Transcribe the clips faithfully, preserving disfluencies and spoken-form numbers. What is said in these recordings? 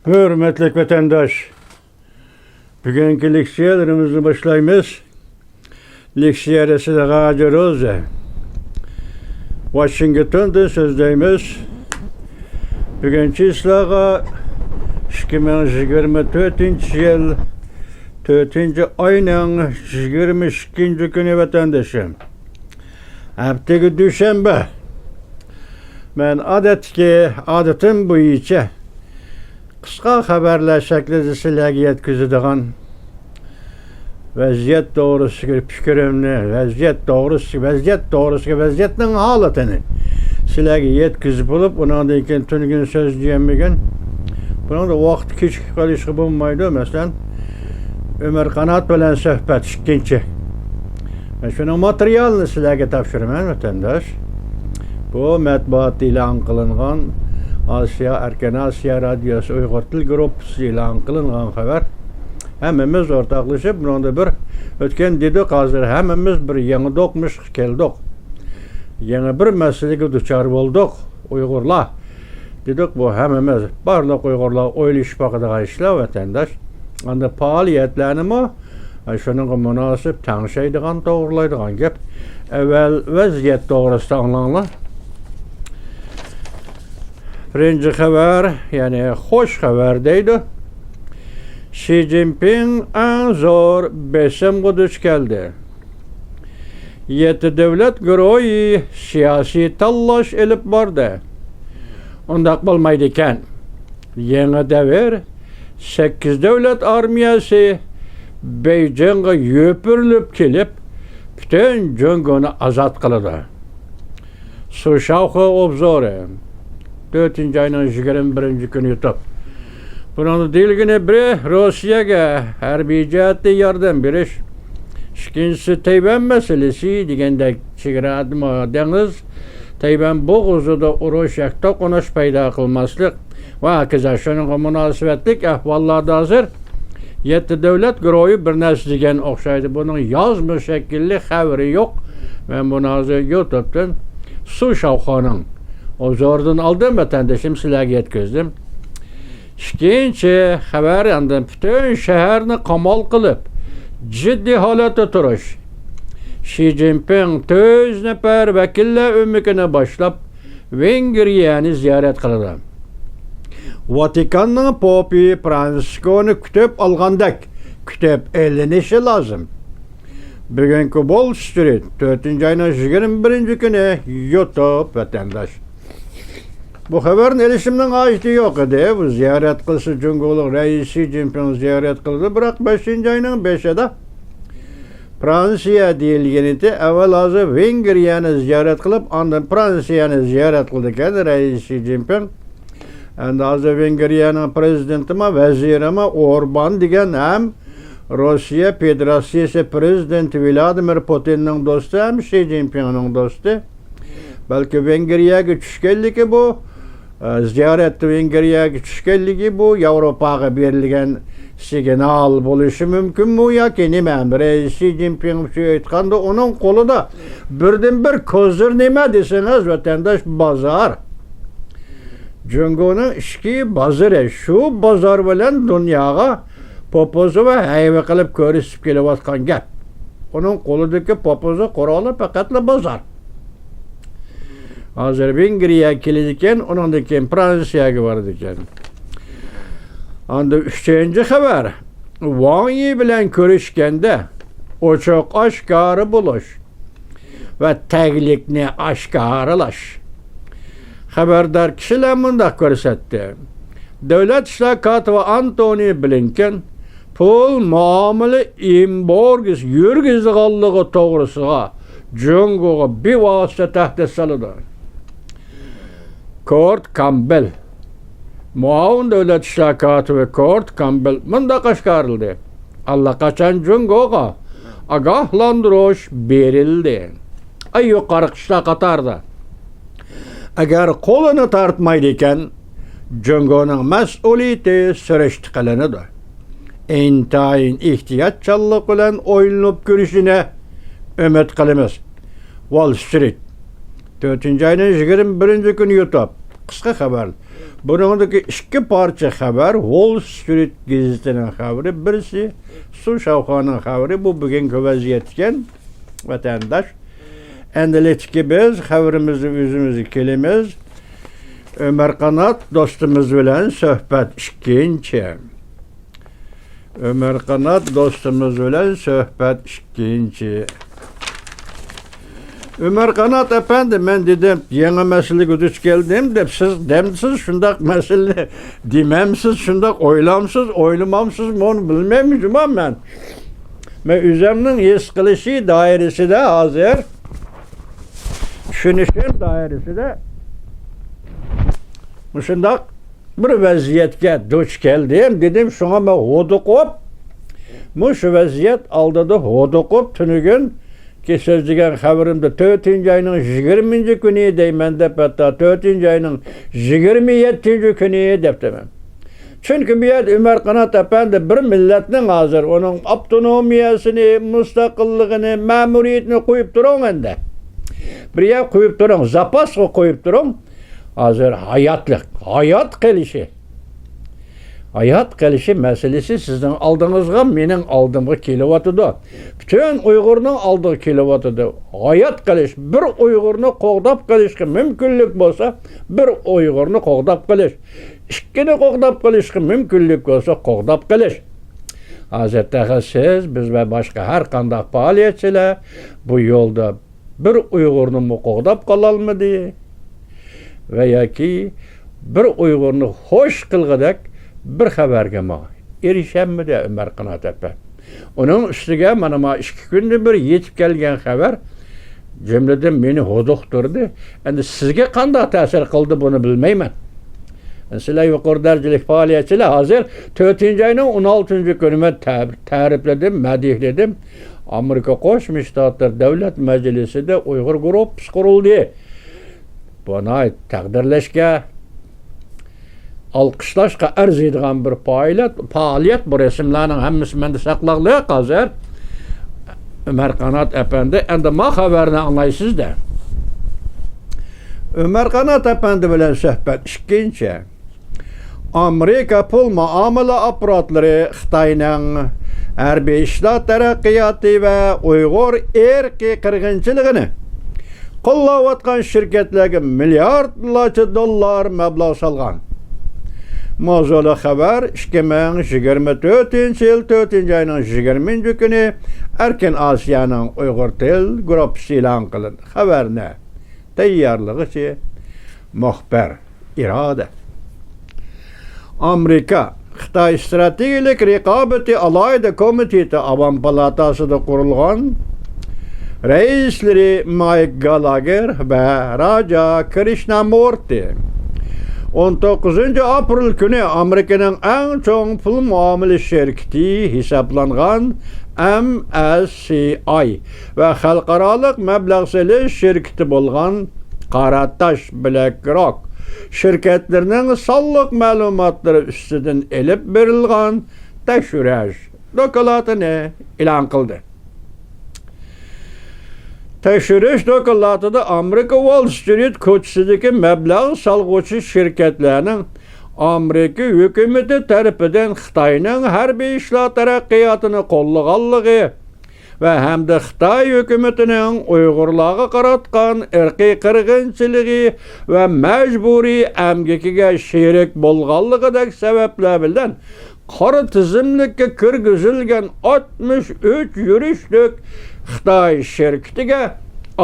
ھۆرمەتلىك ۋەتەنداش، بۈگۈنكى لېكسىيەلىرىمىزنى باشلايمىز. لېكسىيە رەسىدى غاجى روزى. ۋاشىنگتوندىن سۆزلەيمىز. بۈگۈن چىسلاغا ئىككى مىڭ يىگىرمە تۆتىنچى يىل تۆتىنچى ئاينىڭ يىگىرمە ئىككىنچى كۈنى ۋەتەندىشىم. ھەپتىگە دۈشەنبە. مەن ئادەتتىكى ئادىتىم بويىچە قىسقا خەۋەرلەر شەكلىدە سىلەرگە يەتكۈزىدىغان ۋەزىيەت توغرىسىدىكى پىكرىمنى، ۋەزىيەت توغرىسى، ۋەزىيەت توغرىسىدىكى ۋەزىيەتنىڭ ھالىتىنى سىلەرگە يەتكۈزۈپ بولۇپ، ئۇنىڭدىن كېيىن تۈنۈگۈن سۆزلىيەلمىگەن. بۇنىڭدا ۋاقىت كېچىكىپ قېلىشقا بولمايدۇ. مەسىلەن، ئۆمەر قانات بىلەن سۆھبەت ئىككىنچى. مەن شۇنىڭ ماتېرىيالىنى سىلەرگە تاپشۇرىمەن، ۋەتەنداش. بۇ مەتبۇئاتتا ئېلان قىلىنغان، ئاسىيا، ئەركىن ئاسىيا رادىيوسى ئۇيغۇر تىل گۇرۇپپىسى ئېلان قىلىنغان خەۋەر. ھەممىمىز ئورتاقلىشىپ، بۇنىڭدا بىر ئۆتكەن دېدۇق، ھازىر ھەممىمىز بىر يېڭى دوقمۇشقا كەلدۇق. يېڭى بىر مەسىلىگە دۇچار بولدۇق، ئۇيغۇرلار. دېدۇق، بۇ ھەممىمىز، بارلىق ئۇيغۇرلار ئويلىشىپ باقىدىغان ئىشلار، ۋەتەنداش. ئاندىن پائالىيەتلەرنىمۇ شۇنىڭغا مۇناسىپ تەڭشەيدىغان، توغرىلايدىغان گەپ. ئەۋۋەل ۋەزىيەت توغرىسىدا ئاڭلاڭلار. بىرىنچى خەۋەر، يەنى خوش خەۋەر دەيدۇ. شى جىنپىڭ ئەڭ زور بېسىمغا دۇچ كەلدى. يەتتە دۆلەت گۇرۇھى سىياسىي تاللاش ئېلىپ باردى. ئۇنداق بولمايدىكەن. يېڭى دەۋر، سەككىز دۆلەت ئارمىيەسى بېيجىڭغا يوپۇرۇلۇپ كېلىپ، پۈتۈن جۇڭگونى ئازاد قىلىدۇ. سۇ شاۋخۇ ئوبزورى. تۆتىنچى ئاينىڭ يىگىرمە بىرىنچى كۈنى يۇتۇپ. بۇنىڭدا دېيىلگىنى بىرى، روسىيەگە ھەربىي جەھەتتە ياردەم بېرىش. ئىككىنچىسى، تەيۋەن مەسىلىسى دېگەندەك، چېگرادىمۇ دېڭىز، تەيۋەن بوغۇزىدا ئۇرۇش ياكى توقۇنۇش پەيدا قىلماسلىق ۋە ھاكازا شۇنىڭغا مۇناسىۋەتلىك ئەھۋاللاردا ھازىر يەتتە دۆلەت گۇرۇھى بىر نەرسە دېگەن ئوخشايدۇ. بۇنىڭ يازما شەكىللىك خەۋىرى يوق. مەن بۇنى ھازىر يۇتۇبتىن، سۇ شاۋخۇنىڭ ئوبزورىدىن ئالدىم، ۋەتەندىشىم، سىلەرگە يەتكۈزدۈم. ئىككىنچى خەۋەر، ئاندىن پۈتۈن شەھەرنى قامال قىلىپ، جىددىي ھالەتتە تۇرۇش. شى جىنپىڭ تۆت يۈز نەپەر ۋەكىللەر ئۆمىكىنى باشلاپ، ۋېنگرىيەنى زىيارەت قىلىدۇ. ۋاتىكاننىڭ پوپى فرانسىسكونى كۈتۈپ ئالغاندەك كۈتۈپ ئېلىنىشى لازىم. بۈگۈنكى ۋول سترىت، تۆتىنچى ئاينىڭ يىگىرمە بىرىنچى كۈنى، يۇتۇب، ۋەتەنداش. بۇ خەۋەرنى ئېلىشىمنىڭ ھاجىتى يوق ئىدى. بۇ زىيارەت قىلسا، جۇڭگولۇق رەئىس شى جىنپىڭ زىيارەت قىلىدۇ. بىراق بەشىنچى ئاينىڭ بېشىدا فرانسىيە دېيىلگەنىدى. ئەۋۋەل ھازىر ۋېنگرىيەنى زىيارەت قىلىپ، ئاندىن فرانسىيەنى زىيارەت قىلىدىكەن رەئىس شى جىنپىڭ. ئەمدى ھازىر ۋېنگرىيەنىڭ پرېزىدېنتىمۇ، ۋەزىرىمۇ ئوربان دېگەن ھەم روسىيە فېدېراتسىيىسى پرېزىدېنتى ۋلادىمىر پۇتىننىڭ دوستى ھەم شى جىنپىڭنىڭ دوستى. بەلكى ۋېنگرىيەگە چۈشكەنلىكى بۇ، ئە، زىيارەتتە ۋېنگرىيەگە چۈشكەنلىكى بۇ ياۋروپاغا بېرىلگەن سىگنال بولۇشى مۇمكىنمۇ ياكى نېمە؟ رەئىس شى جىنپىڭ ئۈچۈن ئېيتقاندا، ئۇنىڭ قولىدا بىردىنبىر كوزىر نېمە دېسىڭىز، ۋەتەنداش، بازار. جۇڭگونىڭ ئىچكى بازىرى، شۇ بازار بىلەن دۇنياغا پوپوزا ۋە ھەيۋە قىلىپ كۆرسىتىپ كېلىۋاتقان گەپ. ئۇنىڭ قولىدىكى پوپوزا قورالى پەقەتلا بازار. ھازىر ۋېنگرىيەگە كېلىدىكەن، ئۇنىڭدىن كېيىن فرانسىيەگە بارىدىكەن. ئاندىن ئۈچىنچى خەۋەر، ۋاڭ يى بىلەن كۆرۈشكەندە ئوچۇق ئاشكارا بولۇش ۋە تەگلىكنى ئاشكارىلاش. خەۋەردار كىشىلەر مۇنداق كۆرسەتتى. دۆلەت ئىشلار كاتىپى ئانتونى بلىنكېن پۇل مۇئامىلە ئېمبارگوسى يۈرگۈزىدىغانلىقى توغرىسىغا جۇڭگوغا بىۋاسىتە تەھدىت سالىدۇ. كورت كامبېل، مۇئاۋىن دۆلەت ئىشلار كاتىپى كورت كامبېل مۇنداق ئاشكارىلىدى: ئاللىقاچان جۇڭگوغا ئاگاھلاندۇرۇش بېرىلدى. ئەي يۇقىرىقى ئىشلار قاتارىدا، ئەگەر قولىنى تارتمايدىكەن، جۇڭگونىڭ مەسئۇلىيىتى سۈرۈشتە قىلىنىدۇ. ئىنتايىن ئېھتىياتچانلىق بىلەن ئويلىنىپ كۆرۈشىنى ئۈمىد قىلىمىز. ۋول سترىت، تۆتىنچى ئاينىڭ يىگىرمە بىرىنچى كۈنى يۇتۇپ. قىسقا خەۋەر. بۇنىڭدىكى ئىككى پارچە خەۋەر، ۋول سترىت گېزىتىنىڭ خەۋىرى، بىرسى سۇ شاۋخانىڭ خەۋىرى. بۇ بۈگۈنكى ۋەزىيەت ئىكەن، ۋەتەنداش. ئەندىلىكتىكى بىز خەۋىرىمىزنى ئۆزىمىزگە كېلىمىز. ئۆمەر قانات دوستىمىز بىلەن سۆھبەت ئىككىنچى. ئۆمەر قانات دوستىمىز بىلەن سۆھبەت ئىككىنچى. ئۆمەر قانات ئەپەندى، مەن دېدىم، يېڭى مەسىلىگە دۇچ كەلدىم دەپ، سىز دەمسىز شۇنداق مەسىلىنى دېمەمسىز، شۇنداق ئويلامسىز، ئويلىمامسىز، مۇنى بىلمەيمەن جۇما مەن. مەن ئۆزۈمنىڭ ھېس قىلىشى دائىرىسىدە ھازىر، چۈشىنىشىم دائىرىسىدە مۇشۇنداق بىر ۋەزىيەتكە دۇچ كەلدىم، دېدىم، شۇڭا مەن ھودۇقۇپ، مۇشۇ ۋەزىيەت ئالدىدا ھودۇقۇپ، تۈنۈگۈن سۆزلىگەن خەۋىرىمدە تۆتىنچى ئاينىڭ يىگىرمىنچى كۈنى دەيمەن دەپ، ھەتتا تۆتىنچى ئاينىڭ يىگىرمە يەتتىنچى كۈنى دەپتىمەن. چۈنكى بۇ يەردە ئۆمەر قانات ئەپەندى بىر مىللەتنىڭ ھازىر ئۇنىڭ ئاپتونومىيەسىنى، مۇستەقىللىقىنى، مەمۇرىيىتىنى قويۇپ تۇرۇڭ ئەندى. بىر يەرگە قويۇپ تۇرۇڭ، زاپاسقا قويۇپ تۇرۇڭ. ھازىر ھاياتلىق، ھايات قېلىشى. ھايات قېلىشى مەسىلىسى سىزنىڭ ئالدىڭىزغا، مېنىڭ ئالدىمغا كېلىۋاتىدۇ. پۈتۈن ئۇيغۇرنىڭ ئالدىغا كېلىۋاتىدۇ. ھايات قېلىش، بىر ئۇيغۇرنى قوغداپ قېلىشقا مۇمكىنلىك بولسا، بىر ئۇيغۇرنى قوغداپ قېلىش. ئىككىنى قوغداپ قېلىشقا مۇمكىنلىك بولسا، قوغداپ قېلىش. ھازىر تېخى سىز، بىز ۋە باشقا ھەر قانداق پائالىيەتچىلەر بۇ يولدا بىر ئۇيغۇرنىمۇ قوغداپ قالالمىدى ۋە ياكى بىر ئۇيغۇرنى خوش قىلغۇدەك بىر خەۋەرگىمۇ ئېرىشەلمىدى ئۆمەر قانات ئەپەندى. ئۇنىڭ ئۈستىگە مانا ما ئىككى كۈندىن بېرى يېتىپ كەلگەن خەۋەر، جۈملىدىن مېنى ھودۇقتۇردى. ئەمدى سىزگە قانداق تەسىر قىلدى، بۇنى بىلمەيمەن. سىلەر يۇقىرى دەرىجىلىك پائالىيەتچىلەر ھازىر تۆتىنچى ئاينىڭ ئون ئالتىنچى كۈنى مەن تە-، تەرىپلىدىم، مەدھىيەلىدىم. ئامېرىكا قوشما شتاتلىرى دۆلەت مەجلىسىدە ئۇيغۇر گۇرۇپپىسى قۇرۇلدى. بۇ ناھايىتى تەقدىرلەشكە، ئالقىشلاشقا ئەرزىيدىغان بىر پائالىيەت، پائالىيەت. بۇ رەسىملەرنىڭ ھەممىسى مەندە ساقلاقلىق ھازىر. ئۆمەر قانات ئەپەندى، ئەمدى ما خەۋەرنى ئاڭلايسىز-دە. ئۆمەر قانات ئەپەندى بىلەن سۆھبەت ئىككىنچى. ئامېرىكا پۇل مۇئامىلە ئاپپاراتلىرى خىتاينىڭ ھەربىي ئىشلار تەرەققىياتى ۋە ئۇيغۇر ئىرقىي قىرغىنچىلىقىنى قوللاۋاتقان شىركەتلەرگە مىلياردلارچە دوللار مەبلەغ سالغان. ماۋزۇلۇق خەۋەر ئىككى مىڭ يىگىرمە تۆتىنچى يىل تۆتىنچى ئاينىڭ يىگىرمىنچى كۈنى ئەركىن ئاسىيانىڭ ئۇيغۇر تىل گۇرۇپپىسى ئېلان قىلىندى. خەۋەرنى تەييارلىغۇچى مۇخبىر ئىرادە. ئامېرىكا خىتاي ئىستراتېگىيەلىك رىقابىتى ئالاھىدە كومىتېتى ئاۋام پالاتاسىدا قۇرۇلغان، رەئىسلىرى مايك گالاگېر ۋە راجا كرىشنامۇرتى. ئون توققۇزىنچى ئاپرېل كۈنى ئامېرىكىنىڭ ئەڭ چوڭ پۇل مۇئامىلە شىركىتى ھېسابلانغان ئەم ئەس سى ئاي ۋە خەلقئارالىق مەبلەغ سېلىش شىركىتى بولغان قارا تاش، بلەك روك، شىركەتلىرىنىڭ سانلىق مەلۇماتلىرى ئۈستىدىن ئېلىپ بېرىلغان تەكشۈرۈش دوكلاتىنى ئېلان قىلدى. تەكشۈرۈش دوكلاتىدا ئامېرىكا ۋول سترىت كوچىسىدىكى مەبلەغ سالغۇچى شىركەتلەرنىڭ ئامېرىكا ھۆكۈمىتى تەرىپىدىن خىتاينىڭ ھەربىي ئىشلار تەرەققىياتىنى قوللىغانلىقى ۋە ھەمدە خىتاي ھۆكۈمىتىنىڭ ئۇيغۇرلارغا قاراتقان ئىرقىي قىرغىنچىلىقى ۋە مەجبۇرىي ئەمگىكىگە شېرىك بولغانلىقىدەك سەۋەبلەر بىلەن قارا تىزىملىككە كىرگۈزۈلگەن ئاتمىش ئۈچ يۈرۈشلۈك خىتاي شىركىتىگە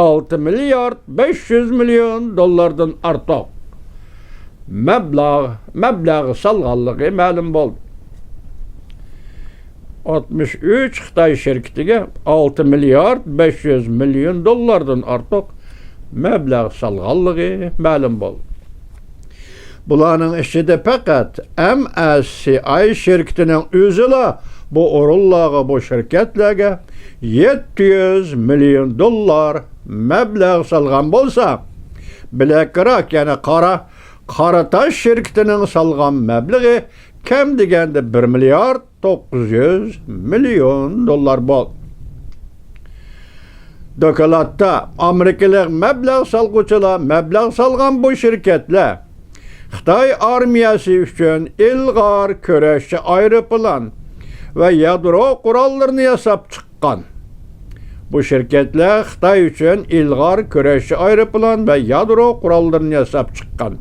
ئالتە مىليارد بەش يۈز مىليون دوللاردىن ئارتۇق مەبلەغ، مەبلەغ سالغانلىقى مەلۇم بولدى. ئاتمىش ئۈچ خىتاي شىركىتىگە ئالتە مىليارد بەش يۈز مىليون دوللاردىن ئارتۇق مەبلەغ سالغانلىقى مەلۇم بولدى. بۇلارنىڭ ئىچىدە پەقەت ئەم ئەس سى ئاي شىركىتىنىڭ ئۆزىلا بۇ ئورۇنلارغا، بۇ شىركەتلەرگە يەتتە يۈز مىليون دوللار مەبلەغ سالغان بولسا، بلەك راك، يەنى قارا، قارا تاش شىركىتىنىڭ سالغان مەبلىغى كەم دېگەندە بىر مىليارد توققۇز يۈز مىليون دوللار بولدى. دوكلاتتا ئامېرىكىلىق مەبلەغ سالغۇچىلار مەبلەغ سالغان بۇ شىركەتلەر خىتاي ئارمىيەسى ئۈچۈن ئىلغار كۈرەشچى ئايروپىلان ۋە يادرو قوراللىرىنى ياساپ چىققان. بۇ شىركەتلەر خىتاي ئۈچۈن ئىلغار كۈرەشچى ئايروپىلان ۋە يادرو قوراللىرىنى ياساپ چىققان.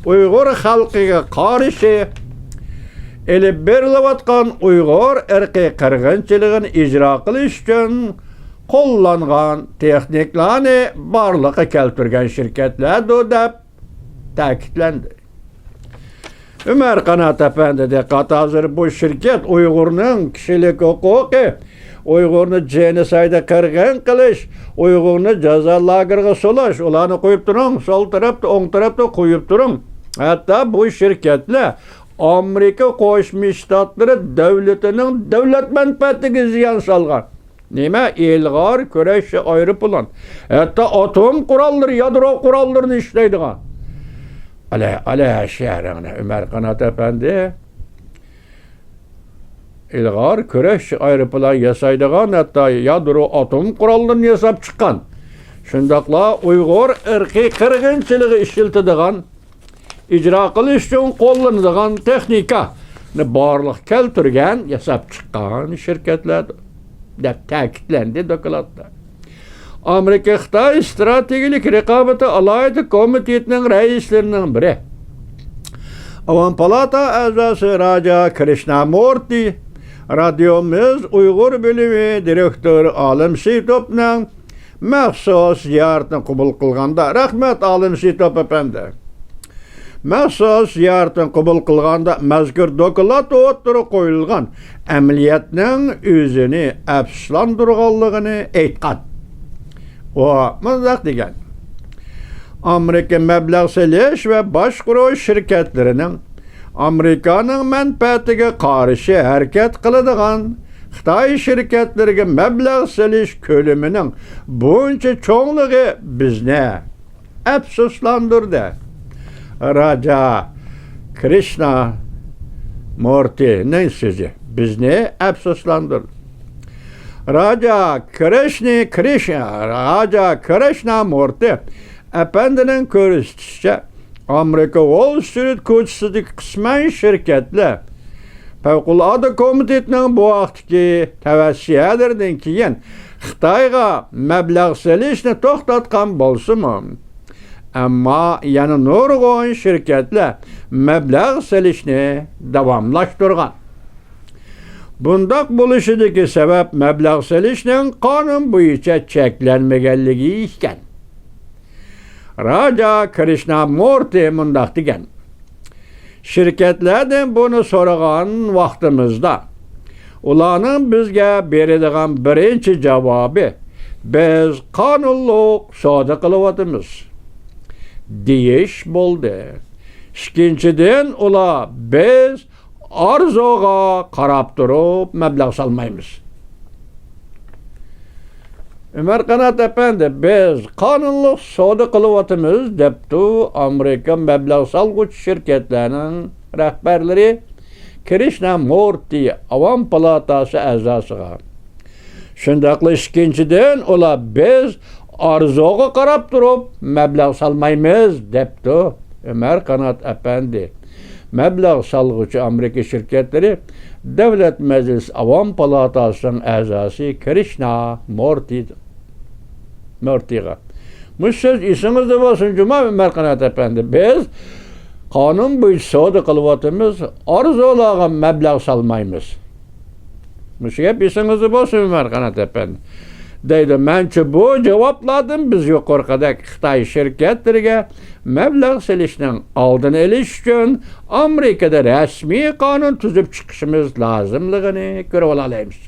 ئۇيغۇر خەلقىگە قارشى ئېلىپ بېرىلىۋاتقان ئۇيغۇر ئىرقىي قىرغىنچىلىقىنى ئىجرا قىلىش ئۈچۈن قوللانغان تېخنىكىلارنى بارلىققا كەلتۈرگەن شىركەتلەردۇر، دەپ تەكىتلەندى. ئۆمەر قانات ئەپەندى، دىققەت ھازىر، بۇ شىركەت ئۇيغۇرنىڭ كىشىلىك ھوقۇقى، ئۇيغۇرنى جېنوسايدا قىرغىن قىلىش، ئۇيغۇرنى جازا لاگېرىغا سولاش، ئۇلارنى قويۇپ تۇرۇڭ، سول تەرەپتە، ئوڭ تەرەپتە قويۇپ تۇرۇڭ. ھەتتا بۇ شىركەتلەر ئامېرىكا قوشما شتاتلىرى دۆلىتىنىڭ دۆلەت مەنپەئەتىگە زىيان سالغان. نېمە؟ ئىلغار كۈرەشچى ئايروپىلان، ھەتتا ئاتوم قوراللىرى، يادرو قوراللىرىنى ئىشلەيدىغان. ئالە، ئالە شەھىرىڭنى، ئۆمەر قانات ئەپەندى. ئىلغار كۈرەشچى ئايروپىلان ياسايدىغان، ھەتتا يادرو ئاتوم قوراللىرىنى ياساپ چىققان. شۇنداقلا ئۇيغۇر ئىرقىي قىرغىنچىلىقى ئىشلىتىدىغان، ئىجرا قىلىش ئۈچۈن قوللىنىدىغان تېخنىكانى بارلىققا كەلتۈرگەن، ياساپ چىققان شىركەتلەردۇر، دەپ تەكىتلەندى دوكلاتتا. ئامېرىكا خىتاي ئىستراتېگىيەلىك رىقابىتى ئالاھىدە كومىتېتىنىڭ رەئىسلىرىنىڭ بىرى، ئاۋام پالاتا ئەزاسى راجا كرىشنامۇرتى رادىيومىز ئۇيغۇر بۆلۈمى دىرېكتورى ئالىم سېيىتوفنىڭ مەخسۇس زىيارىتىنى قوبۇل قىلغاندا، رەھمەت، ئالىم سېيىتوف ئەپەندى. مەخسۇس زىيارىتىنى قوبۇل قىلغاندا، مەزكۇر دوكلات ئوتتۇرىغا قويۇلغان ئەمەلىيەتنىڭ ئۆزىنى ئەپسۇسلاندۇرغانلىقىنى ئېيتقان. ئۇ مۇنداق دېگەن: ئامېرىكا مەبلەغ سېلىش ۋە باشقۇرۇش شىركەتلىرىنىڭ ئامېرىكانىڭ مەنپەئەتىگە قارشى ھەرىكەت قىلىدىغان خىتاي شىركەتلىرىگە مەبلەغ سېلىش كۆلىمىنىڭ بۇنچە چوڭلۇقى بىزنى ئەپسۇسلاندۇردى. راجا كرىشنا مورتىنىڭ سۆزى بىزنى ئەپسۇسلاندۇردى. راجا كرىشنى كرىش، راجا كرىشنا مورتى ئەپەندىنىڭ كۆرسىتىشىچە، ئامېرىكا ۋول سترىت كوچىسىدىكى قىسمەن شىركەتلەر پەۋقۇلئاددە كومىتېتىنىڭ بۇ ھەقتىكى تەۋسىيەلىرىدىن كېيىن خىتايغا مەبلەغ سېلىشنى توختاتقان بولسىمۇ، ئەمما يەنە نۇرغۇن شىركەتلەر مەبلەغ سېلىشنى داۋاملاشتۇرغان. بۇنداق بولۇشىدىكى سەۋەب مەبلەغ سېلىشنىڭ قانۇن بويىچە چەكلەنمىگەنلىكى ئىكەن. راجا كرىشنامورتى مۇنداق دېگەن: شىركەتلەردىن بۇنى سورىغان ۋاقتىمىزدا، ئۇلارنىڭ بىزگە بېرىدىغان بىرىنچى جاۋابى، «بىز قانۇنلۇق سودا قىلىۋاتىمىز» دېيىش بولدى. ئىككىنچىدىن، ئۇلار، «بىز ئارزۇغا قاراپ تۇرۇپ مەبلەغ سالمايمىز.» ئۆمەر قانات ئەپەندى، «بىز قانۇنلۇق سودا قىلىۋاتىمىز» دەپتۇ ئامېرىكا مەبلەغ سالغۇچى شىركەتلەرنىڭ رەھبەرلىرى كرىشنامورتى ئاۋام پالاتاسى ئەزاسىغا. شۇنداقلا ئىككىنچىدىن، ئۇلار، «بىز ئارزۇغا قاراپ تۇرۇپ مەبلەغ سالمايمىز» دەپتۇ ئۆمەر قانات ئەپەندى مەبلەغ سالغۇچى ئامېرىكا شىركەتلىرى دۆلەت مەجلىسى ئاۋام پالاتاسىنىڭ ئەزاسى كرىشنا مورتى، مورتىغا. مۇشۇ سۆز ئېسىڭىزدە بولسۇن جۇما، ئۆمەر قانات ئەپەندى. بىز قانۇن بويىچە سودا قىلىۋاتىمىز، ئارزۇلارغا مەبلەغ سالمايمىز. مۇشۇ گەپ ئېسىڭىزدە بولسۇن، ئۆمەر قانات ئەپەندى. دەيدۇ، مەنچە بۇ جاۋابلاردىن بىز يۇقىرىقىدەك خىتاي شىركەتلىرىگە مەبلەغ سېلىشنىڭ ئالدىنى ئېلىش ئۈچۈن ئامېرىكىدا رەسمىي قانۇن تۈزۈپ چىقىشىمىز لازىملىقىنى كۆرۈۋالالايمىز.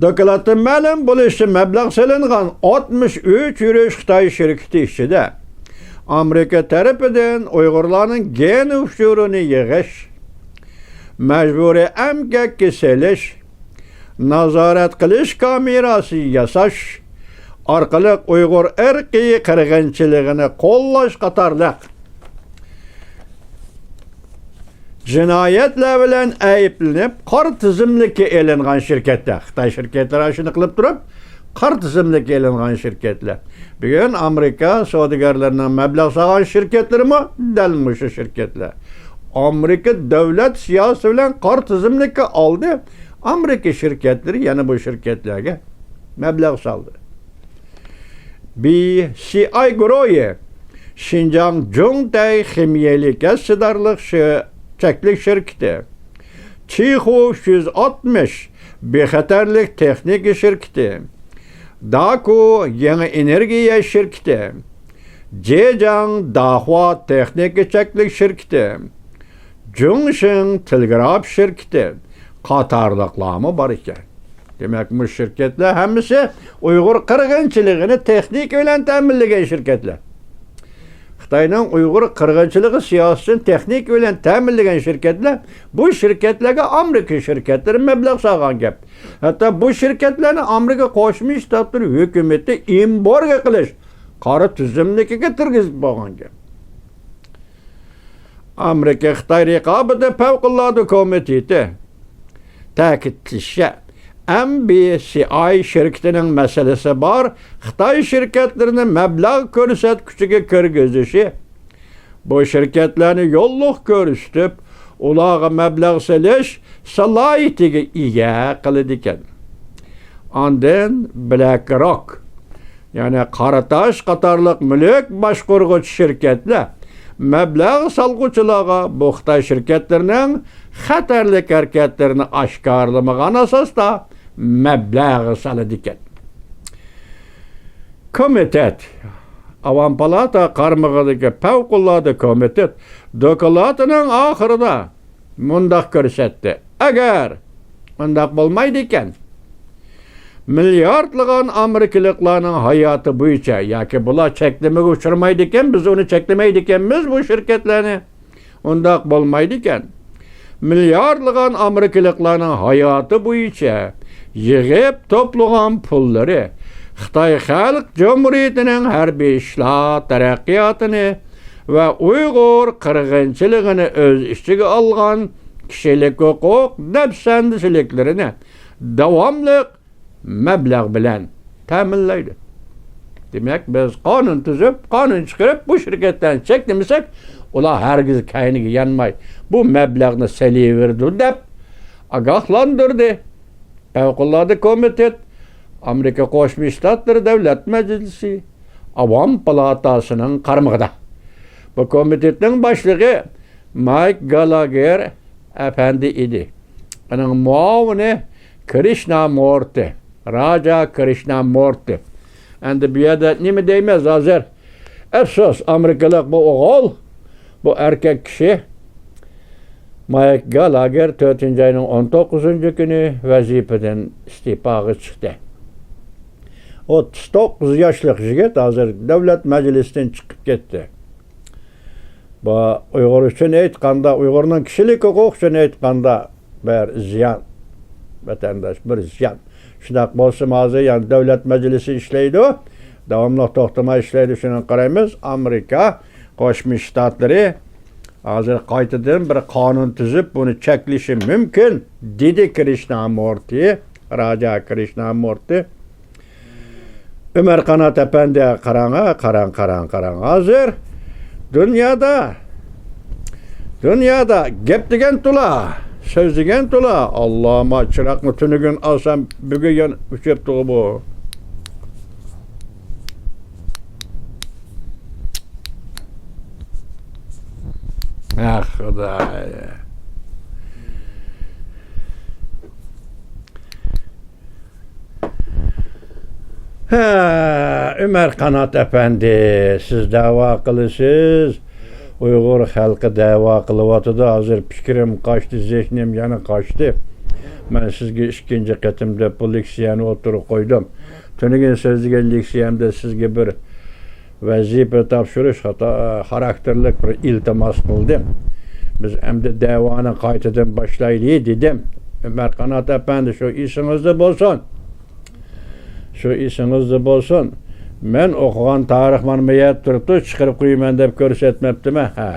دوكلاتتىن مەلۇم بولۇشىچە، مەبلەغ سېلىنغان ئاتمىش ئۈچ يۈرۈش خىتاي شىركىتى ئىچىدە ئامېرىكا تەرىپىدىن ئۇيغۇرلارنىڭ گېن ئۇچۇرىنى يىغىش، مەجبۇرىي ئەمگەككە سېلىش، نازارەت قىلىش كامېراسى ياساش ئارقىلىق ئۇيغۇر ئىرقىي قىرغىنچىلىقىنى قوللاش قاتارلىق جىنايەتلەر بىلەن ئەيىبلىنىپ، قارا تىزىملىككە ئېلىنغان شىركەتلەر، خىتاي شىركەتلىرى ئاشۇنى قىلىپ تۇرۇپ، قارا تىزىملىككە ئېلىنغان شىركەتلەر. بۈگۈن ئامېرىكا سودىگەرلىرىنىڭ مەبلەغ سالغان شىركەتلىرىمۇ دەل مۇشۇ شىركەتلەر. ئامېرىكا دۆلەت سىياسىتى بىلەن قارا تىزىملىككە ئالدى. ئامېرىكا شىركەتلىرى يەنە بۇ شىركەتلەرگە مەبلەغ سالدى. بى سى ئاي گۇرۇھى، شىنجاڭ جۇڭتەي خىمىيەلىك ھەسسىدارلىق شى-، چەكلىك شىركىتى، چىخۇ ئۈچ يۈز ئاتمىش بىخەتەرلىك تېخنىكا شىركىتى، داكۇ يېڭى ئېنېرگىيە شىركىتى، جېجياڭ داخۇا تېخنىكا چەكلىك شىركىتى، جۇڭشىڭ تېلېگراف شىركىتى قاتارلىقلارمۇ بار ئىكەن. دېمەك، بۇ شىركەتلەر ھەممىسى ئۇيغۇر قىرغىنچىلىقىنى تېخنىكا بىلەن تەمىنلىگەن شىركەتلەر. خىتاينىڭ ئۇيغۇر قىرغىنچىلىقى سىياسىتىنى تېخنىكا بىلەن تەمىنلىگەن شىركەتلەر، بۇ شىركەتلەرگە ئامېرىكا شىركەتلىرى مەبلەغ سالغان گەپ. ھەتتا بۇ شىركەتلەرنى ئامېرىكا قوشما شتاتلىرى ھۆكۈمىتى ئېمبارگو قىلىش قارا تىزىملىكىگە كىرگۈزۈپ بولغان گەپ. ئامېرىكا خىتاي رىقابىتى پەۋقۇلئاددە كومىتېتى تەكىتلىشىچە، ئەم بى سى ئاي شىركىتىنىڭ مەسىلىسى بار خىتاي شىركەتلىرىنى مەبلەغ كۆرسەتكۈچىگە كىرگۈزۈشى، بۇ شىركەتلەرنى يوللۇق كۆرسىتىپ، ئۇلارغا مەبلەغ سېلىش سالاھىيىتىگە ئىگە قىلىدىكەن. ئاندىن بلەك روك، يەنى قارا تاش قاتارلىق مۈلۈك باشقۇرغۇچى شىركەتلەر مەبلەغ سالغۇچىلارغا بۇ خىتاي شىركەتلىرىنىڭ خەتەرلىك ھەرىكەتلىرىنى ئاشكارىلىمىغان ئاساستا مەبلەغ سالىدىكەن. كومىتېت، ئاۋام پالاتا قارمىقىدىكى پەۋقۇلئاددە كومىتېت دوكلاتىنىڭ ئاخىرىدا مۇنداق كۆرسەتتى: ئەگەر ئۇنداق بولمايدىكەن، مىلياردلىغان ئامېرىكىلىقلارنىڭ ھاياتى بويىچە، ياكى بۇلار چەكلىمىگە ئۇچرىمايدىكەن، بىز ئۇنى چەكلىمەيدىكەنمىز، بۇ شىركەتلەرنى. ئۇنداق بولمايدىكەن، مىلياردلىغان ئامېرىكىلىقلارنىڭ ھاياتى بويىچە يىغىپ توپلىغان پۇللىرى خىتاي خەلق جۇمھۇرىيىتىنىڭ ھەربىي ئىشلار تەرەققىياتىنى ۋە ئۇيغۇر قىرغىنچىلىقىنى ئۆز ئىچىگە ئالغان كىشىلىك ھوقۇق دەپسەندىچىلىكلىرىنى داۋاملىق مەبلەغ بىلەن تەمىنلەيدۇ. دېمەك، بىز قانۇن تۈزۈپ، قانۇن چىقىرىپ، بۇ شىركەتلەرنى چەكلىمىسەك، ئۇلار ھەرگىز كەينىگە يانماي، بۇ مەبلەغنى سېلىۋېرىدۇ، دەپ ئاگاھلاندۇردى. پەۋقۇلئاددە كومىتېت ئامېرىكا قوشما شتاتلىرى دۆلەت مەجلىسى ئاۋام پالاتاسىنىڭ قارمىقىدا. بۇ كومىتېتنىڭ باشلىقى مايك گالاگېر ئەپەندى ئىدى. ئۇنىڭ مۇئاۋىنى كرىشنامۇرتى، راجا كرىشنامۇرتى. ئەمدى بۇ يەردە نېمە دەيمىز ھازىر؟ ئەپسۇس، ئامېرىكىلىق بۇ ئوغۇل، بۇ ئەركەك كىشى مايك گالاگېر تۆتىنچى ئاينىڭ ئون توققۇزىنچى كۈنى ۋەزىپىدىن ئىستېپاغا چىقتى. ئوتتۇز توققۇز ياشلىق يىگىت ھازىر دۆلەت مەجلىسىدىن چىقىپ كەتتى. بۇ ئۇيغۇر ئۈچۈن ئېيتقاندا، ئۇيغۇرنىڭ كىشىلىك ھوقۇقى ئۈچۈن ئېيتقاندا بىر زىيان، ۋەتەنداش، بىر زىيان. شۇنداق بولسىمۇ ھازىر يەنە دۆلەت مەجلىسى ئىشلەيدۇ، داۋاملىق توختىماي ئىشلەيدۇ. شۇنى قارايمىز، ئامېرىكا قوشما شتاتلىرى ھازىر قايتىدىن بىر قانۇن تۈزۈپ، بۇنى چەكلىشى مۇمكىن، دېدى كرىشنامۇرتى، راجا كرىشنامۇرتى. ئۆمەر قانات ئەپەندى، قاراڭ، قاراڭ، قاراڭ، قاراڭ. ھازىر دۇنيادا، دۇنيادا گەپ دېگەن تولا، سۆز دېگەن تولا. ئاللاما چىراغنى تۈنۈگۈن ئالسام، بۈگۈن يەنە ئۆچۈپتىغۇ بۇ. ئاھ، خۇداي. ھە، ئۆمەر قانات ئەپەندى، سىز دەۋا قىلىسىز، ئۇيغۇر خەلقى دەۋا قىلىۋاتىدۇ. ھازىر پىكرىم قاچتى، زېھنىم يەنە قاچتى. مەن سىزگە ئىككىنچى قېتىم دەپ بۇ لېكسىيەنى ئوتتۇرىغا قويدۇم. تۈنۈگۈن سۆزلىگەن لېكسىيەمدە سىزگە بىر ۋەزىپە تاپشۇرۇش خاتا-، خاراكتېرلىك بىر ئىلتىماس قىلدىم. بىز ئەمدى دەۋانى قايتىدىن باشلايلى، دېدىم. ئۆمەر قانات ئەپەندى، شۇ ئېسىڭىزدە بولسۇن. شۇ ئېسىڭىزدە بولسۇن. مەن ئوقۇغان تارىخ مانا بۇ يەردە تۇرۇپتۇ، چىقىرىپ قويىمەن دەپ كۆرسەتمەپتىمەن. ھە.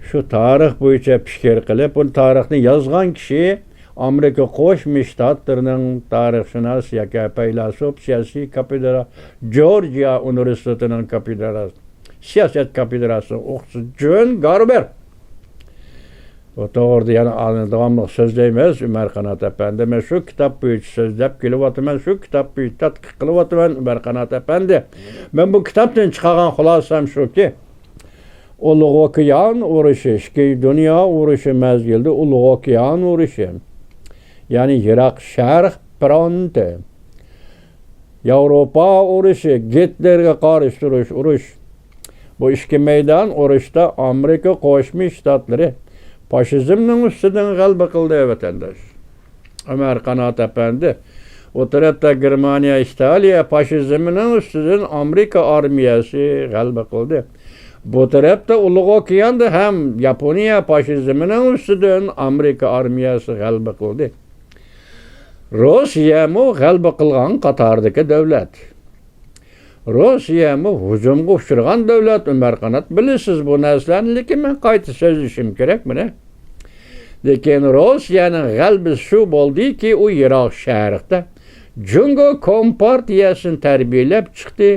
شۇ تارىخ بويىچە پىكىر قىلىپ، بۇ تارىخنى يازغان كىشى ئامېرىكا قوشما شتاتلىرىنىڭ تارىخشۇناس ياكى پەيلاسوپ، سىياسىي كاپېدرا، جورجىيا ئۇنىۋېرسىتېتىنىڭ كاپېدرا، سىياسەت كاپېدراسىنىڭ ئوقۇتقۇچىسى جون گاربېر. بۇ توغرىدا يەنە داۋاملىق سۆزلەيمىز، ئۆمەر قانات ئەپەندى. مەن شۇ كىتاب بويىچە سۆزلەپ كېلىۋاتىمەن، شۇ كىتاب بويىچە تەتقىق قىلىۋاتىمەن، ئۆمەر قانات ئەپەندى. مەن بۇ كىتابتىن چىقارغان خۇلاسەم شۇكى، ئۇلۇغ ئوكيان ئۇرۇشى، ئىككىنچى دۇنيا ئۇرۇشى مەزگىلىدە ئۇلۇغ ئوكيان ئۇرۇشى، يەنى يىراق شەرق فرونتى، ياۋروپا ئۇرۇشى، گىتلېرگە قارشى تۇرۇش ئۇرۇش. بۇ ئىككى مەيدان ئۇرۇشتا ئامېرىكا قوشما شتاتلىرى فاشىزمنىڭ ئۈستىدىن غەلىبە قىلدى، ۋەتەنداش. ئۆمەر قانات ئەپەندى، ئۇ تەرەپتە گېرمانىيە، ئىتالىيە فاشىزمىنىڭ ئۈستىدىن ئامېرىكا ئارمىيەسى غەلىبە قىلدى. بۇ تەرەپتە ئۇلۇغ ئوكياندا ھەم ياپونىيە فاشىزمىنىڭ ئۈستىدىن ئامېرىكا ئارمىيەسى غەلىبە قىلدى. روسىيەمۇ غەلىبە قىلغان قاتاردىكى دۆلەت. روسىيەمۇ ھۇجۇمغا ئۇچرىغان دۆلەت، ئۆمەر قانات، بىلىسىز بۇ نەرسىلەرنى، لېكىن مەن قايتا سۆزلىشىم كېرەك مانا. لېكىن روسىيەنىڭ غەلىبىسى شۇ بولدىكى، ئۇ يىراق شەرقتە جۇڭگو كومپارتىيەسىنى تەربىيەلەپ چىقتى،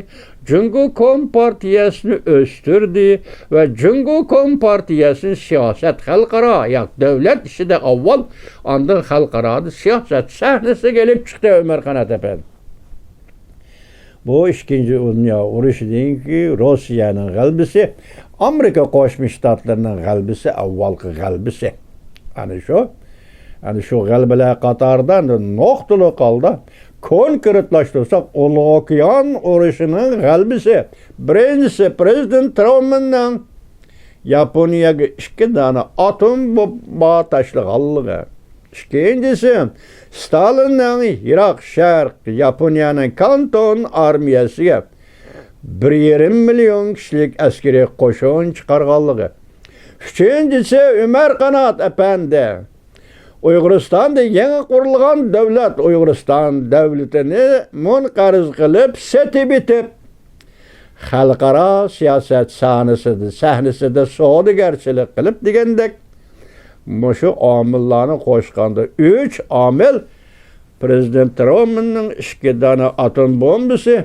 جۇڭگو كومپارتىيەسىنى ئۆستۈردى ۋە جۇڭگو كومپارتىيەسىنى سىياسەت، خەلقئارا ياكى دۆلەت ئىچىدە ئاۋۋال، ئاندىن خەلقئارادا سىياسەت سەھنىسىگە ئېلىپ چىقتى، ئۆمەر قانات ئەپەندى. بۇ ئىككىنچى دۇنيا ئۇرۇشىدىن كېيىن روسىيەنىڭ غەلىبىسى، ئامېرىكا قوشما شتاتلىرىنىڭ غەلىبىسى، ئاۋۋالقى غەلىبىسى. ئەنە شۇ، ئەنە شۇ غەلىبىلەر قاتارىدا نۇقتىلىق ھالدا كونكرېتلاشتۇرساق، ئۇلۇغ ئوكيان ئۇرۇشىنىڭ غەلىبىسى، بىرىنچىسى، پرېزىدېنت تروماننىڭ ياپونىيەگە ئىككى دانە ئاتوم بومبا تاشلىغانلىقى. ئىككىنچىسى، ستالىننىڭ يىراق شەرق ياپونىيەنىڭ كانتون ئارمىيەسىگە بىر يېرىم مىليون كىشىلىك ئەسكىرىي قوشۇن چىقارغانلىقى. ئۈچىنچىسى، ئۆمەر قانات ئەپەندى ئۇيغۇرىستاندا يېڭى قۇرۇلغان دۆلەت ئۇيغۇرىستان دۆلىتىنى مۇنقەرز قىلىپ، سېتىۋېتىپ، خەلقئارا سىياسەت سەھنىسىدە، سەھنىسىدە سودىگەرچىلىك قىلىپ دېگەندەك، مۇشۇ ئامىللارنى قوشقاندا ئۈچ ئامىل، پرېزىدېنت تروماننىڭ ئىككى دانە ئاتوم بومبىسى،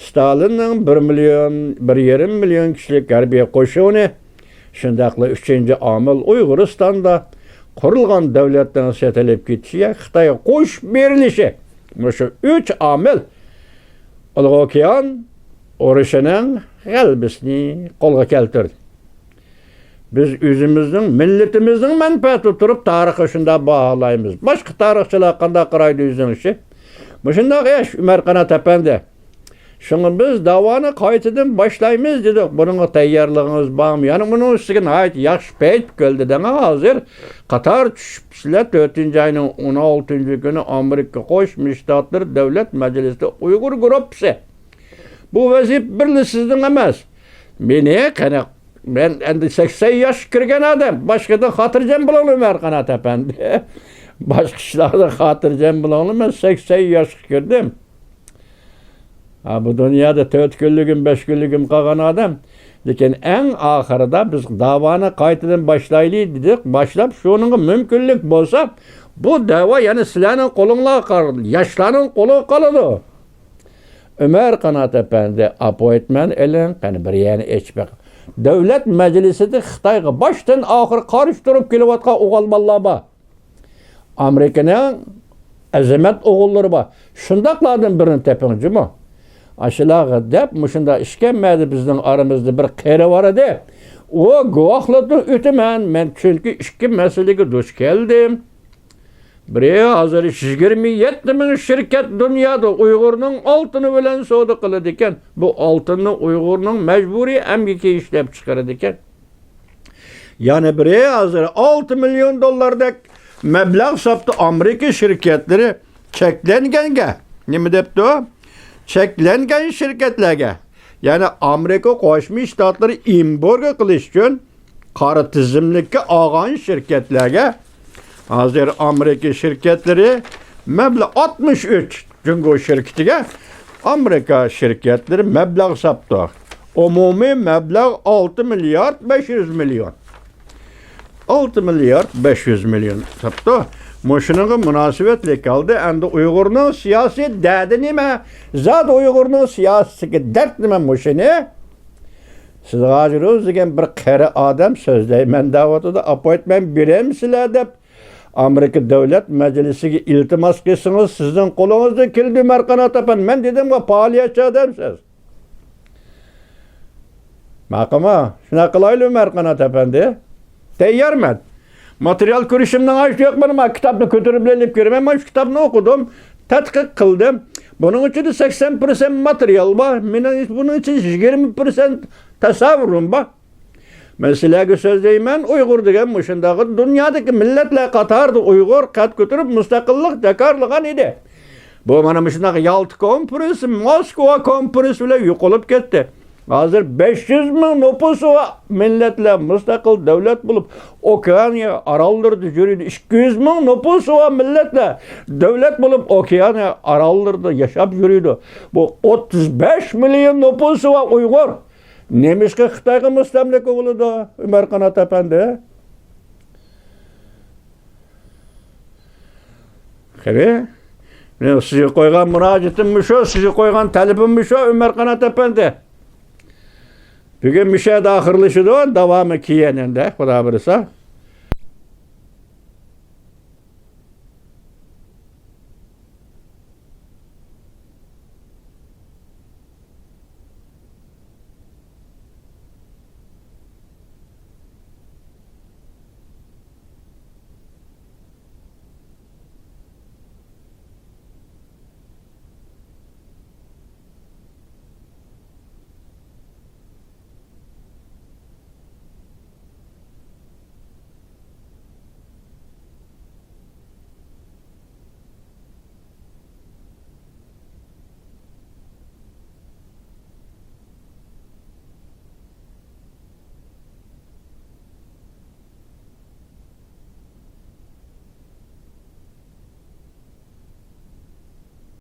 ستالىننىڭ بىر مىليون، بىر يېرىم مىليون كىشىلىك ھەربىي قوشۇنى، شۇنداقلا ئۈچىنچى ئامىل ئۇيغۇرىستاندا قۇرۇلغان دۆلەتنىڭ سېتىلىپ كېتىشى، خىتايغا قوشۇپ بېرىلىشى. مۇشۇ ئۈچ ئامىل ئۇلۇغ ئوكيان ئۇرۇشىنىڭ غەلىبىسىنى قولغا كەلتۈردى. بىز ئۆزىمىزنىڭ، مىللىتىمىزنىڭ مەنپەئەتىدە تۇرۇپ تارىخقا شۇنداق باھالايمىز. باشقا تارىخچىلار قانداق قارايدۇ ئۆزىنىڭ ئىشى؟ مۇشۇنداق ياش ئۆمەر قانات ئەپەندى. شۇڭا بىز داۋانى قايتىدىن باشلايمىز دېدۇق. بۇنىڭغا تەييارلىقىڭىز بارمۇ؟ يەنە بۇنىڭ ئۈستىگە ناھايىتى ياخشى پەيت كۆردى دەڭە ھازىر. قاتار چۈشۈپسىلەر، تۆتىنچى ئاينىڭ ئون ئالتىنچى كۈنى ئامېرىكا قوشما شتاتلىرى دۆلەت مەجلىسىدە ئۇيغۇر گۇرۇپپىسى. بۇ ۋەزىپە بىرلا سىزنىڭ ئەمەس. مېنى قېنى، مەن ئەمدى سەكسەن ياشقا كىرگەن ئادەم. باشقىدىن خاتىرجەم بولۇڭلار، ئۆمەر قانات ئەپەندى. باشقا ئىشلاردىن خاتىرجەم بولۇڭلار، مەن سەكسەن ياشقا كىردىم. ھا، بۇ دۇنيادا تۆت كۈنلۈكۈم، بەش كۈنلۈكۈم قالغان ئادەم. لېكىن ئەڭ ئاخىرىدا بىز داۋانى قايتىدىن باشلايلى دېدۇق. باشلاپ، شۇنىڭغا مۇمكىنلىك بولسا، بۇ دەۋا يەنە سىلەرنىڭ قولۇڭلارغا قال-، ياشلارنىڭ قولىغا قالىدۇ. ئۆمەر قانات ئەپەندى، ئاپوينتمېنت ئېلىڭ، قېنى بىر يەرنى ئېچىپ بېقىڭ. دۆلەت مەجلىسىدە خىتايغا باشتىن ئاخىر قارشى تۇرۇپ كېلىۋاتقان ئوغۇلمانلار بار. ئامېرىكىنىڭ ئەزىمەت ئوغۇللىرى بار. شۇنداقلاردىن بىرىنى تېپىڭ جۇمۇ. ئاشۇلارغا دەپ، مۇشۇنداق ئىكەن، مەدە بىزنىڭ ئارىمىزدا بىر قېرى بار ئىدى. ئۇ گۇۋاھلىقتىن ئۆتىمەن، مەن چۈنكى ئىككى مەسىلىگە دۇچ كەلدىم. بىرى، ھازىر يىگىرمە يەتتە مىڭ شىركەت دۇنيادا ئۇيغۇرنىڭ ئالتۇنى بىلەن سودا قىلىدىكەن. بۇ ئالتۇننى ئۇيغۇرنىڭ مەجبۇرىي ئەمگىكى ئىشلەپ چىقىرىدىكەن. يەنە بىرى، ھازىر ئالتە مىليون دوللاردەك مەبلەغ ساپتۇ ئامېرىكا شىركەتلىرى چەكلەنگەنگە. نېمە دەپتۇ؟ چەكلەنگەن شىركەتلەرگە، يەنى ئامېرىكا قوشما شتاتلىرى ئېمبارگو قىلىش ئۈچۈن قارا تىزىملىككە ئالغان شىركەتلەرگە ھازىر ئامېرىكا شىركەتلىرى مەبلەغ، ئاتمىش ئۈچ جۇڭگو شىركىتىگە ئامېرىكا شىركەتلىرى مەبلەغ ساپتۇ. ئومۇمىي مەبلەغ ئالتە مىليارد بەش يۈز مىليون. ئالتە مىليارد بەش يۈز مىليون ساپتۇ. مۇشۇنىڭغا مۇناسىۋەتلىك ھالدا ئەمدى ئۇيغۇرنىڭ سىياسىي دەردى نېمە؟ زادى ئۇيغۇرنىڭ سىياسىتىدىكى دەرد نېمە مۇشۇنى؟ سىزگە ھازىر دېگەن بىر قېرى ئادەم سۆزلەيمەن دەۋاتىدۇ، ئاپوينتمېنت بېرەمسىلەر دەپ ئامېرىكا دۆلەت مەجلىسىگە ئىلتىماس قىلسىڭىز، سىزنىڭ قولىڭىزدىن كېلىدۇ، ئۆمەر قانات ئەپەندى. مەن دېدىمغۇ، پائالىيەتچى ئادەمسىز. ماقۇلمۇ؟ شۇنداق قىلايلى، ئۆمەر قانات ئەپەندى. تەييارمەن. ماتېرىيال كۆرۈشۈمنىڭ ھاجىتى يوق، مانا، مانا كىتابنى كۆتۈرۈپ ئېلىپ كىرىمەن. مانا شۇ كىتابنى ئوقۇدۇم، تەتقىق قىلدىم. بۇنىڭ ئىچىدە سەكسەن پىرسەنت ماتېرىيال بار، مېنىڭ بۇنىڭ ئىچىدە يىگىرمە پىرسەنت تەسەۋۋۇرۇم بار. مەن سىلەرگە سۆزلەيمەن، ئۇيغۇر دېگەن مۇشۇنداق دۇنيادىكى مىللەتلەر قاتارىدا ئۇيغۇر قەد كۆتۈرۈپ مۇستەقىللىق جاكارلىغان ئىدى. بۇ مانا مۇشۇنداق يالتا كونفېرېنسى، موسكۋا كونفېرېنسى بىلەن يوقىلىپ كەتتى. ھازىر بەش يۈز مىڭ نوپۇسى بار مىللەتلەر مۇستەقىل دۆلەت بولۇپ، ئوكېئانىيە ئاراللىرىدا يۈرىدۇ. ئىككى يۈز مىڭ نوپۇسى بار مىللەتلەر دۆلەت بولۇپ، ئوكېئانىيە ئاراللىرىدا ياشاپ يۈرىدۇ. بۇ ئوتتۇز بەش مىليون نوپۇسى بار ئۇيغۇر نېمىشقا خىتايغا مۇستەملىكە بولىدۇ، ئۆمەر قانات ئەپەندى؟ قېنى، مېنىڭ سىزگە قويغان مۇراجىئىتىم مۇشۇ، سىزگە قويغان تەلىپىم مۇشۇ، ئۆمەر قانات ئەپەندى. بۈگۈن مۇشۇ يەردە ئاخىرلىشىدۇ، داۋامى كېيىن ئەمدى، خۇدا بۇيرۇسا.